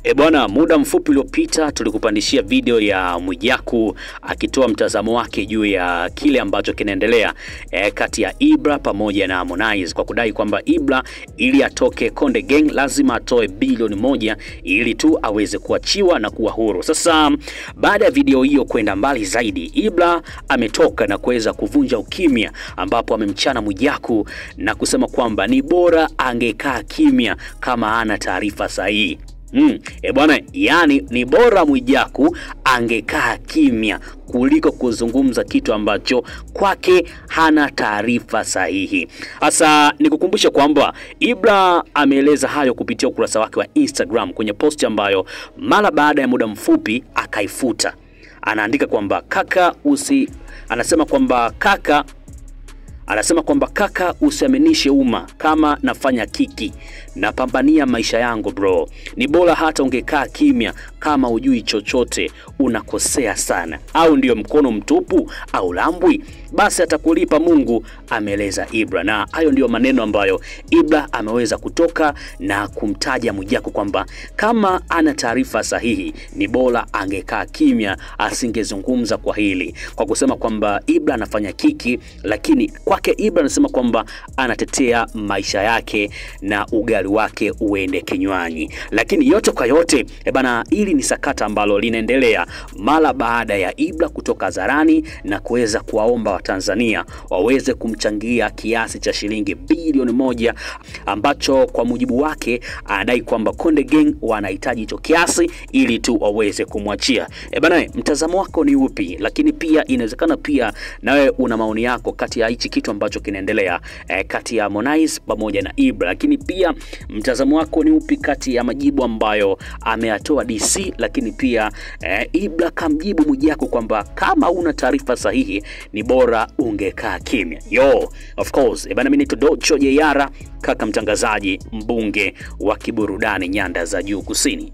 E bwana, muda mfupi uliopita tulikupandishia video ya Mwijaku akitoa mtazamo wake juu ya kile ambacho kinaendelea kati ya Ibra pamoja na Harmonize, kwa kudai kwamba Ibra ili atoke Konde Gang lazima atoe bilioni 1 ili tu aweze kuachiwa na kuwa huru. Sasa baada ya video hiyo kwenda mbali zaidi, Ibra ametoka na kuweza kuvunja ukimya, ambapo amemchana Mwijaku na kusema kwamba ni bora angekaa kimya kama ana taarifa sahihi. E bwana, yani ni bora Mwijaku angekaa kimya kuliko kuzungumza kitu ambacho kwake hana taarifa sahihi. Sasa nikukumbushe kwamba Ibra ameeleza hayo kupitia ukurasa wake wa Instagram kwenye posti ambayo mara baada ya muda mfupi akaifuta. Anaandika kwamba kaka usi anasema kwamba kaka Anasema kwamba kaka usiaminishe umma kama nafanya kiki, napambania maisha yangu bro. Ni bora hata ungekaa kimya kama hujui chochote, unakosea sana. Au ndio mkono mtupu au lambwi, basi atakulipa Mungu, ameeleza Ibra. Na hayo ndio maneno ambayo Ibra ameweza kutoka na kumtaja Mwijaku kwamba kama ana taarifa sahihi ni bora angekaa kimya, asingezungumza kwa hili, kwa kusema kwamba Ibra anafanya kiki, lakini kwake Ibra anasema kwamba anatetea maisha yake na ugali wake uende kinywani. Lakini yote kwa yote, bana, hili ni sakata ambalo linaendelea mara baada ya Ibra kutoka hadharani na kuweza kuwaomba Watanzania waweze kumchangia kiasi cha shilingi bilioni 1 ambacho kwa mujibu wake anadai kwamba Konde Gang wanahitaji hicho kiasi ili tu waweze kumwachia. Bana, mtazamo wako ni upi? Lakini pia inawezekana pia nawe una maoni yako kati ya hichi kitu ambacho kinaendelea kati ya Harmonize pamoja na Ibra. Lakini pia mtazamo wako ni upi kati ya majibu ambayo ameyatoa DC, lakini pia Ibra kamjibu Mwijaku kwamba kama una taarifa sahihi ni bora ungekaa kimya. Yo, of course, bana, mimi ni Docho Jeyara, kaka mtangazaji, mbunge wa kiburudani nyanda za juu kusini.